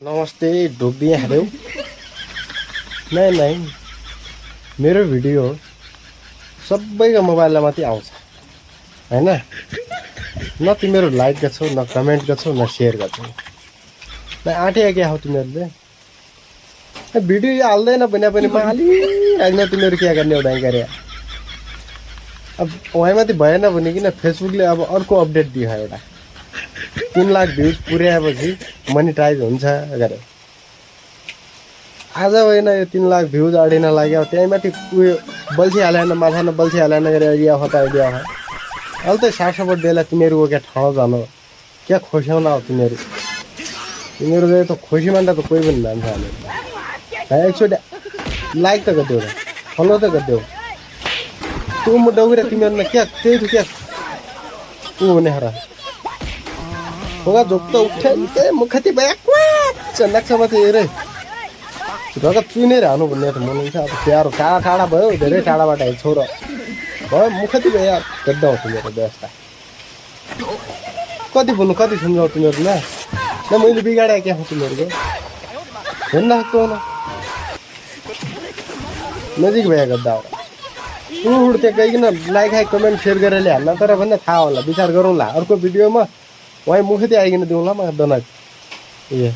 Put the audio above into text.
नमस्ते डोबिया हेऱ्यौ नहीं मेरो भिडियो सबैको मोबाइलमा मात्रै आउँछ हैन न तिमीहरू लाइक गर्छौ न कमेन्ट गर्छौ न शेयर गर्छौ न आँटे क्या हो तिमीहरूले भिडियो हाल्दैन भने पनि माली हैन तिमीहरू के गर्ने उडाइ गरे अब वहाँ मात्रै भएन भने किन फेसबुकले अब अर्को अपडेट दियो एउटा 3 लाख भ्यूज पुर्याएपछि मोनेटाइज हुन्छ गरे आज होइन यो 3 लाख भ्यूज अडिन लाग्यो त्यही माथि उयो बल्छी हालेन माथामा बल्छी हालेन गरे आइडिया हो त आइडिया हो अहिले त 60 देला तिमीहरूको क्या ठाउँ जानु क्या खोस्याउन हो तिमीहरू गए त खोसी मान्दा त कोही पनि जान्छ हामी एकचोटि लाइक त गरिदेऊ र फलो त गरिदेऊ तँ म डौरा तिमीहरूमा क्या त्यही त क्या ऊ हुने हरा होगा झोक्ता उठ्यान्ते मुखती भए चन्दाक्छ माथि हेरे ढोका चुनेर हानु भन्ने त मन हुन्छ अब प्यारो टाढा टाढा भयो धेरै टाढाबाट छोरा भयो मुखती भए गद्दा हो तिमीहरू व्यवस्था कति बोल्नु कति सम्झाउ तिमीहरूलाई न मैले बिगाडे क्या हो तिमीहरूको हेर्न सक्छौ न नजिक भए गद्दा हो उड त्यहाँ गइकन लाइक हाई कमेन्ट सेयर गरेर हाल्न तर भन्दा थाहा होला विचार गरौँला अर्को भिडियोमा वहीँ मुखती आइकन दिउँला म दनक ए